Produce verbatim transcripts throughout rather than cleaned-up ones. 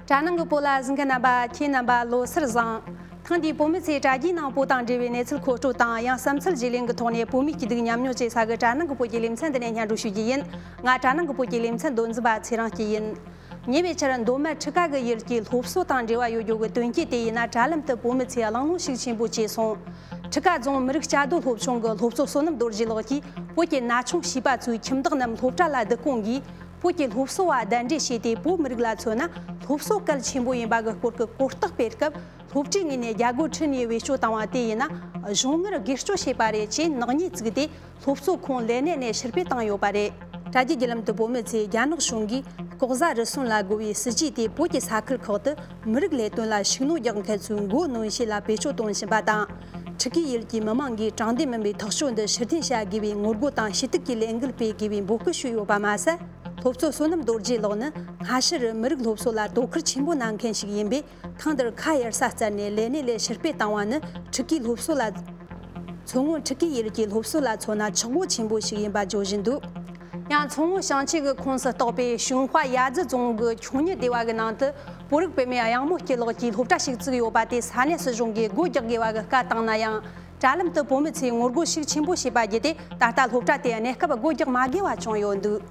དྲ་ནང་གི་བོད་ལ་གཟིགས་མཁན་རྣམ་པ། ཁྱེད་རྣམ་པ་ལོ་གསར་བཟང་། ཐེངས་འདིའི་བོད་མི་ཚོས་དྲ་རྒྱའི་ནང་བོད་དང་འབྲེལ་བའི་གནས་ཚུལ་མཁོ་སྤྲོད་དང་། ཡང་བསམ་ཚུལ་བརྗེ་ལེན་གྱི་ཐོག་ནས་བོད་མིའི་སྐྱིད་སྡུག་མཉམ་མྱོང་བྱེད་ས་གི་དྲ་ནང་གི་བོད་ཀྱི་ལེ་ཚན་འདི་ནས་སྙན་སྒྲོན་ཞུ་རྒྱུ་ཡིན། ང་དྲ་ནང་གི་བོད་ཀྱི་ལེ་ཚན་མདོ་འཛིན་པ་ཚེ་རིང་སྐྱིད་ཡིན། ཉེ་བའི་ཆར་མདོ་སྨད་ཁྲི་ཀ་གི་ཡུལ་གྱི་སློབ་གསོ་དང་འབྲེལ་བ་ཡོད་རྒྱུ་གི་དོན་རྐྱེན་དེ་ཡིན་ན། དྲ་ལམ་དུ་བོད་མི་ཚོས་གླེང་སློང་ཤུགས་ཆེན་པོ་བྱས་སོང་། ཁྲི་ཀ་རྫོང་མི་རིགས་བཅའ་སྡོད་སློབ་ཆུང་གི་སློབ་གཙོ་བསོད་ནམས་རྡོ་རྗེ་ལགས་ཀྱིས། བོད་ཀྱི་ན་ཆུང་བྱིས་པ་ཚོའི་ཁྱིམ་བདག་རྣམས་སློབ་གྲྭ་ལ་བསྡུ་སྐོང་གིས། བོད་ཀྱི་སློབ་གསོ་བ་གདན་འདྲེན་བྱས་ཏེ། བོད་མི་རིགས་ལ་མཚོན་ན། སློབ་གསོ་གལ་ཆེན་པོ་ཡིན་པ་གི་སྐོར་གྱི་གོ་རྟོགས་སྤེལ་སྐབས། སློབ་གྲྭའི་ངོས་ནས་རྒྱ་སྒོ་ཁྲིད་ནས་བེད་སྤྱོད་བཏང་བ་དེ་ཡིན་ན། གཞུང་ངར་སྒེར་གཅོད་བྱས་པ་རེད་ཅེས་ནག་ཉེས་བཙུགས་ཏེ། སློབ་གཙོ་ཁོང་ལས་གནས་ནས་ཕྱིར་འབུད་བཏང་ཡོད་པ་རེད། དྲ་རྒྱའི་བརྒྱུད་ལམ་དུ་བོད་མི་ཚོས་རྒྱ་ནག་གཞུང་གིས་ལྐོག་ཟ་རུལ་སུངས་ལ་རྒོལ་བའི་སྲིད་ཇུས་དེ། བོད་ཀྱི་ས་ཁུལ་ཁག་ཏུ་མི་རིགས་ལས་དོན་ལ་ཤུགས་སྣོན་རྒྱག་མཁན་ཚོའི་མགོ་གནོན་བྱེད་ལ་བེད་སྤྱོད་གཏོང་བཞིན་པ་དང་། ཁྲི་ཀའི་ཡུལ་གྱི་མི་མང་གིས་དྲང་བདེན་མིན་པའི་ཐག་གཅོད་འདི་ཕྱིར་འཐེན་བྱ་དགོས་པའི་ངོ་རྒོལ་དང་། ཞུ་གཏུག་གི་ལས་འགུལ་སྤེལ་དགོས་པའི་འབོད་སྐུལ་ཞུས་ཡོད་པ་མ་ཟད། སློབ་གཙོ་བསོད་ནམས་རྡོ་རྗེ་ལགས་ནི་སྔ་ཕྱིར་མི་རིགས་སློབ་གསོ་ལ་དོ་ཁུར་ཆེན་པོ་གནང་མཁན་ཞིག་ཡིན་པས། ཐེངས་འདིར་ཁ་གཡར་ས་བཙལ་ནས་ལས་གནས་ལས་ཕྱིར་འབུད་བཏང་བ་ནི། ཁྲི་ཀའི་སློབ་གསོ་ལ། མཚོ་སྔོན་ཁྲི་ཀའི་ཡུལ་གྱི་སློབ་གསོ་ལ་མཚོན་ན་ཆག་སྒོ་ཆེན་པོ་ཞིག་ཡིན་པ་བརྗོད་བཞིན་འདུག། ཡང་མཚོ་སྔོན་ཞིང་ཆེན་གྱི་ཁོངས་སུ་གཏོགས་པའི་ཞུན་ཧྭ་གཡའ་རྫི་རྫོང་གི་ཁྱུང་གཉེར་སྡེ་བ་གི་ནང་དུ། བོད་རིགས་བུད་མེད་གཡང་མོ་སྐྱིད་ལགས་ཀྱིས་སློབ་གྲྭ་ཞིག་བཙུགས་ཡོད་པ་དེ། ས་གནས་སྲིད་གཞུང་གིས་སྒོ་རྒྱག་དགོས་པ་གི་བཀའ་བཏང་ན་ཡང་། དྲ་ལམ་དུ་བོད་མི་ཚོས་ངོ་རྒོལ་ཤུགས་ཆེན་པོ་བྱས་པ་བརྒྱུད་དེ། ད་ལྟ་སློབ་གྲྭ་དེ་གནས་སྐབས་སྒོ་རྒྱག་མ་དགོས་པ་བྱུང་ཡོད་འདུག།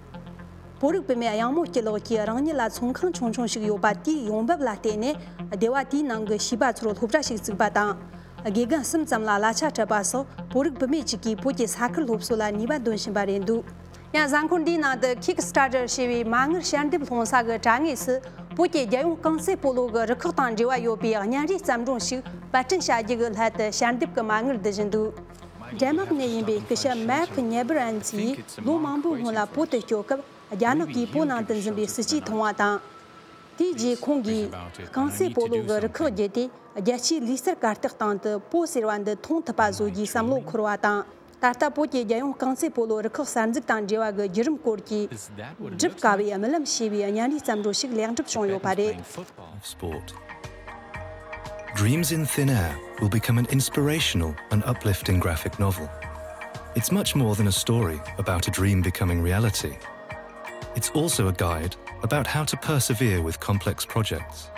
བོད་རིགས་བུད་མེད་གཡང་མོ་སྐྱིད་ལགས་ཀྱིས་རང་ཉིད་ལ་ཚོང་ཁང་ཆུང་ཆུང་ཞིག་ཡོད་པ་དེའི་ཡོང་འབབ་ལ་བརྟེན་ནས། སྡེ་བ་དེའི་ནང་གི་བྱིས་པ་ཚོར་སློབ་གྲྭ་ཞིག་བཙུགས་པ་དང་། དགེ་རྒན་གསུམ་ཙམ་ལ་གླ་ཆ་སྤྲད་པ་སོགས། བོད་རིགས་བུད་མེད་ཅིག་གིས་བོད་ཀྱི་ས་ཁུལ་སློབ་གསོ་ལ་ནུས་པ་འདོན་བཞིན་པ་རེད་འདུག། ཡང་གཟའ་འཁོར་འདིའི་ནང་དུ། Kickstarter ཞེས་པའི་མ་དངུལ་ཞལ་འདེབས་སློང་ས་གི་དྲ་ངོས་སུ། བོད་ཀྱི་རྒྱལ་ཡོངས་རྐང་རྩེད་སྤོ་ལོ་གི་རུ་ཁག་དང་འབྲེལ་བ་ཡོད་པའི་བརྙན་རིས་བརྩམས་སྒྲུང་ཞིག་པར་སྐྲུན་བྱ་རྒྱུ་གི་སླད་དུ། ཞལ་འདེབས་ཀྱི་མ་དངུལ་བསྡུ་བཞིན་འདུག། ཌེན་མག་ནས་ཡིན་པའི་སྐུ་ཞབས་མཱ་ཁི་ཉེ་བར་ཨན་ཙི་ཡིས་ལོ་མང་པོའི་སྔོན་ལ་བོད་དུ་སྐྱོད་སྐབས། རྒྱ་ནག་གིས་བོད་ནང་དུ་འཛིན་པའི་སྲིད་ཇུས་མཐོང་བ་དང་། དེའི་རྗེས་ཁོང་གིས་རྐང་རྩེད་སྤོ་ལོ་གི་རུ་ཁག་བརྒྱུད་དེ། རྒྱལ་སྤྱིའི་ལུས་རྩལ་གར་སྟེགས་སྟེང་དུ་བོད་ཟེར་བ་འདི་མཐོང་ཐུབ་པ་བཟོ་རྒྱུའི་བསམ་བློ་འཁོར་བ་དང་། ད་ལྟ་བོད་ཀྱི་རྒྱལ་ཡོངས་རྐང་རྩེད་སྤོ་ལོ་རུ་ཁག་གསར་འཛུགས་དང་འབྲེལ་བ་གི་བརྒྱུད་རིམ་སྐོར་གྱི། སྒྲུབ་དཀའ་བའི་རྨི་ལམ་ཞེས་པའི་བརྙན་རིས་བརྩམས་སྒྲུང་ཞིག་ལེགས་འགྲུབ་བྱུང་ཡོད་པ་རེད། Dreams in Thin Air will become an inspirational and uplifting graphic novel. It's much more than a story about a dream becoming reality. It's also a guide about how to persevere with complex projects,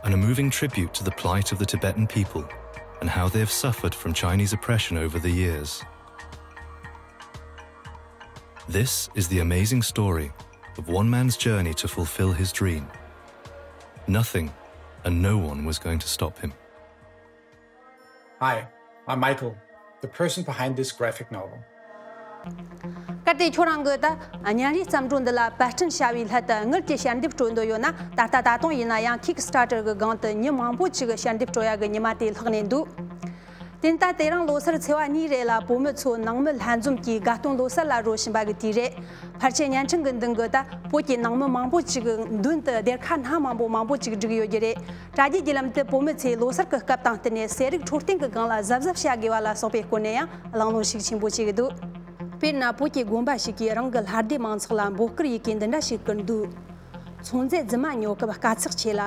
and a moving tribute to the plight of the Tibetan people and how they have suffered from Chinese oppression over the years. This is the amazing story of one man's journey to fulfill his dream. Nothing and no one was going to stop him. Hi, I'm Michael, the person behind this graphic novel. གལ་ཏེ་ཁྱོད་རང་གིས་ད་བརྙན་རིས་བརྩམས་སྒྲུང་འདི་ལ་པར་སྐྲུན་བྱ་བའི་སླད་དུ་དངུལ་གྱི་ཞལ་འདེབས་སྤྲོད་འདོད་ཡོད་ན། ད་ལྟ་ད་དུང་ཡིན་ན་ཡང་Kickstarter གི་སྒང་དུ་མི་མང་པོ་ཅིག་ཞལ་འདེབས་སྤྲོད་ཡག་གི་ཉི་མ་དེ་ལྷག་ནས་འདུག། དེ་ལྟ་དེ་རིང་ལོ་སར་ཚེས་པ་གཉིས་རེད་ལ། བོད་མི་ཚོ་ནང་མི་ལྷན་འཛོམས་ཀྱིས་དགའ་སྟོན་ལོ་གསར་ལ་རོལ་བཞིན་པ་གི་དུས་རེད། ཕལ་ཆེར་བརྙན་འཕྲིན་གྱི་མདུན་གྱི་ད་བོད་ཀྱི་ནང་མི་མང་པོ་ཅིག་གི་མདུན་དུ་སྡེར་ཁ་སྣ་མང་པོ་མང་པོ་ཅིག་བསྒྲིགས་ཡོད་རྒྱུ་རེད། དྲ་རྒྱའི་བརྒྱུད་ལམ་དུ་བོད་མི་ཚོས་ལོ་སར་གྱི་སྐབས་དང་བསྟུན་ནས་ཟས་རིགས་འཕྲོད་བསྟེན་གྱི་སྒང་ལ་གཟབ་གཟབ་བྱ་དགོས་པ་ལ་སོགས་པའི་སྐོར་ནས་ཡང་གླེང་སློང་ཤུགས་ཆེན་པོ་བྱེད་ཀྱི་འདུག། དཔེར་ན། བོད་ཀྱི་དགོན་པ་ཞིག་གིས་རང་གི་ལྷ་སྡེ་མང་ཚོགས་ལ་འབོད་སྐུལ་ཡི་གེ་འདི་འདྲ་ཞིག་བསྐུར་འདུག། ཚོང་རྫས་རྫུན་མ་ཉོ་སྐབས་དཀའ་ཚེགས་ཆེ་ལ།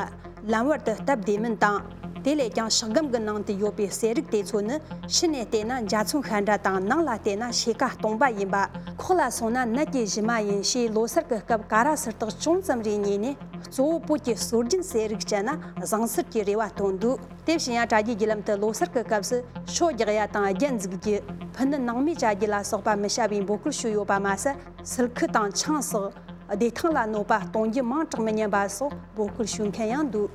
ལམ་བར་དུ་སྟབས་བདེ་མིན་དང་། དེ་ལས་ཀྱང་ཤག་སྒམ་གྱི་ནང་དུ་ཡོད་པའི་ཟས་རིགས་དེ་ཚོ་ནི་ཕྱི་ནས་བལྟས་ན་འཇའ་ཚོན་ཤ་འདྲ་དང་། ནང་ལ་བལྟས་ན་ཕྱེད་ཀ་སྟོང་པ་ཡིན་པ། ཁོག་ལ་སོང་ན་ནད་ཀྱི་གཞི་མ་ཡིན་ཞེས། ལོ་སར་གྱི་སྐབས་ཀ་ར་སིལ་ཏག་ཅུང་ཙམ་རེ་ཉོས་ནས། གཙོ་བོ་བོད་ཀྱི་སྲོལ་རྒྱུན་ཟས་རིགས་སྤྱད་ན་བཟང་སར་གྱི་རེ་བ་བཏོན་འདུག། དེ་བཞིན་ཡང་། དྲ་རྒྱའི་བརྒྱུད་ལམ་དུ་ལོ་སར་གྱི་སྐབས་སུ་ཤོ་རྒྱག་ཡ་དང་། རྒྱན་འཛུགས་རྒྱུ། ཕུ་ནུ་ནང་མི་བྱ་རྒྱུ་ལ་སོགས་པ་མི་བྱ་བའི་འབོད་སྐུལ་ཞུས་ཡོད་པ་མ་ཟད། སིལ་ཁུ་དང་ཆང་སོགས་བདེ་ཐང་ལ་གནོད་པ་གཏོང་རྒྱུ་མང་དྲགས་མི་ཉན་པ་སོགས་འབོད་སྐུལ་ཞུ་མཁན་ཡང་འདུག།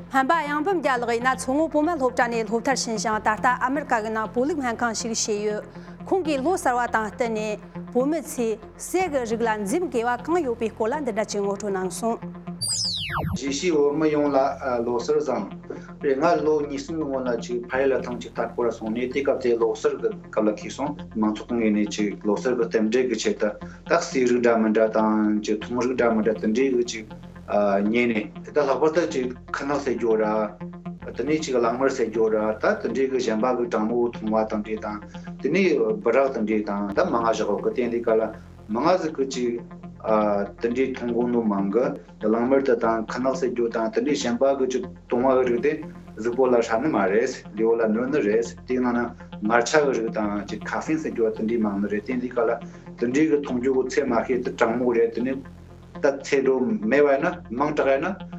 སྨན་པ་གཡང་འབུམ་རྒྱལ་ལགས་ཡིན་ན། མཚོ་སྔོན་བོད་སྨན་སློབ་གྲྭ་ནས་སློབ་མཐར་ཕྱིན་ཞིང་། ད་ལྟ་ཨ་མེ་རི་ཀ་གི་ནང་བོད་ལུགས་སྨན་ཁང་ཞིག་བཞེས་ཡོད། ཁོང་གིས་ལོ་གསར་བ་དང་བསྟུན་ནས་བོད་མི་ཚོས་ཟས་ཀྱི་རིགས་ལ་འཛེམ་དགོས་པ་གང་ཡོད་པའི་སྐོར་ལ་འདི་འདྲ་ཅིག་ངོ་སྤྲོད་གནང་སོང་། གཞིས་བྱེས་བོད་མི་ཡོངས་ལ་ཨ་ལོ་གསར་བཟང་། རེད། ང་ལོ་གཉིས་གསུམ་གྱི་སྔོན་ལ་ཅིག་ཕ་ཡུལ་ལ་ཐེངས་གཅིག་མཐའ་སྐོར་ལ་སོང་ནས། དེ་སྐབས་དེ་ལོ་གསར་གྱི་སྐབས་ལ་འཁེལ་སོང་། མང་ཚོགས་ཀྱི་ངོས་ནས་ཅིག་ལོ་གསར་གྱི་རྟེན་འབྲེལ་གྱི་ཆེད་དུ་ད་ཟས་རིགས་འདྲ་མི་འདྲ་དང་། ཅིག་ཐུང་རིགས་འདྲ་མི་འདྲ་དེ་འདྲའི་གི་ཅིག་ཨ་ཉོས་ནས། དེ་ད་ལྷག་པར་དུ་ཅིག་ཁུ་ནག་ཟེར་རྒྱུ་ར། དེ་ནས་ཅིག་གླང་དམར་ཟེར་རྒྱུ་ར། ད་དེ་འདྲའི་གི་གཞན་པ་གི་གྲང་མོ་ཐུང་བ་དང་འདྲ་དང་། དེ་ནས་སྦི་རག་དང་འདྲ་དང་། ད་མང་ང་བཞག་གི་དེ་འདི་ག་ལ་མང་ང་ཟིག་གི་ཅིག་ཨ་དེ་འདྲའི་ཐུང་གོ་ནོ་མང་གི། གླང་དམར་དེ་དང་ཁུ་ནག་ཟེར་རྒྱུ་དང་། དེ་འདྲའི་གཞན་པ་གི་ཅིག་དུང་བ་གི་རིགས་དེ་གཟུགས་པོ་ལ་ཧྲ་ནི་མ་རེད། ལུས་པོ་ལ་གནོད་ནི་རེད། དེའི་ནང་ན་མར་ཆ་གི་རིགས་དང་། ཅིག་ཁ་ཧྥིན་ཟེར་རྒྱུ་བ་དེ་འདྲའི་མང་ནི་རེད། དེ་འདི་ག་ལ་དེ་འདྲའི་གི་འཐུང་རྒྱུ་གི་ཚད་མ་ཤེས་དེ་གྲང་མོ་རེད། དེ་ནས་ད་ཚད་འགྲོ་མེད་པ་ཡིན་ན། མང་དྲགས་ཡིན་ན་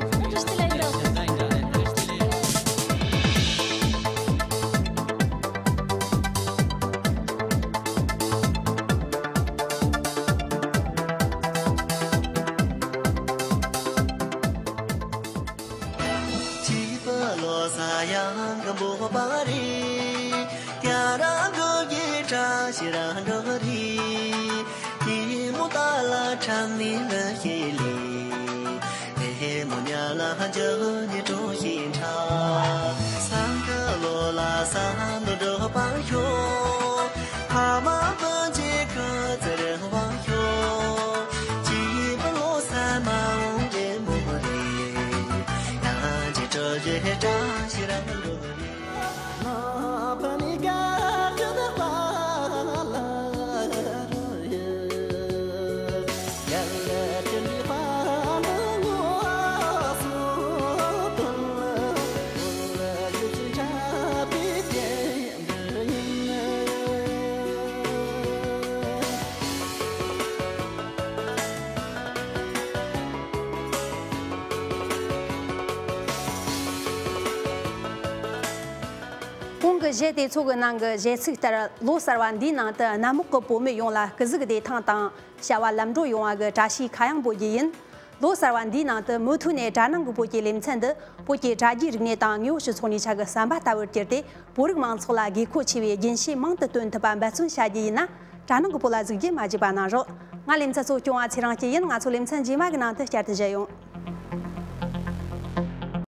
བྱིས་པ་ལོ་ས་ཡང་གི་འབོད་པ་རེད། ཡ་རང་གི་གི་བཀྲ་ཤིས་རང་འགྲོ་རེད། ཉིན་མོ་ད་ལ་ཁྲམ་ནི་ལ་ཤེས་ལི། ལེ་མོ་ཉ་ལ་འཇོ་ནི་འགྲོ་ཤིང་ཁྲ། སང་གི་ལོ་ལ་ས་ནུ་འགྲོ་པ་ཤོ། ཕ་མ་སྤུན་མཆེད་ཁ་ཚ་རེ་བ་ཤོ། བྱིས་པ་ལོ་ས་མ་འོང་རེ་མོ་རེ། ཡང་ཅི་སྤྲོ་རེ་བཀྲ་ཤིས་རང་འགྲོ་རེ། གོང་གི་གཞས་དེ་ཚོ་གི་ནང་གི་གཞས་ཚིག་ལྟར། ལོ་གསར་བ་འདིའི་ནང་དུ་གནམ་འོག་གི་བུད་མེད་ཡོངས་ལ་སྐུ་གཟུགས་བདེ་ཐང་དང་བྱ་བ་ལམ་འགྲོ་ཡོང་བ་གི་བཀྲ་ཤིས་ཁ་གཡང་འབོད་རྒྱུ་ཡིན། ལོ་གསར་བ་འདིའི་ནང་དུ་མུ་མཐུད་ནས་དྲ་ནང་གི་བོད་ཀྱི་ལེ་ཚན་འདི་བོད་ཀྱི་དྲ་རྒྱའི་རིག་གནས་དང་དངོས་པོ་སྤྱི་ཚོགས་གཉིས་ཆ་གི་ཟམ་པ་ལྟ་བུར་གྱུར་ཏེ། བོད་རིགས་མང་ཚོགས་ལ་དགོས་མཁོ་ཆེ་བའི་རྒྱུན་ཤེས་མང་དུ་བཏོན་ཐུབ་པ་འབད་བརྩོན་བྱ་རྒྱུ་ཡིན་ན། དྲ་ནང་གི་བོད་ལ་གཟིགས་རྒྱུ་མ་བརྗེད་པ་གནང་རོགས། ང་ལེ་ཚན་གཙོ་སྐྱོང་བ་ཚེ་རིང་སྐྱིད་ཡིན། ང་ཚོ་ལེ་ཚན་རྗེས་མ་གི་ནང་དུ་བསྐྱར་དུ་མཇལ་ཡོང་།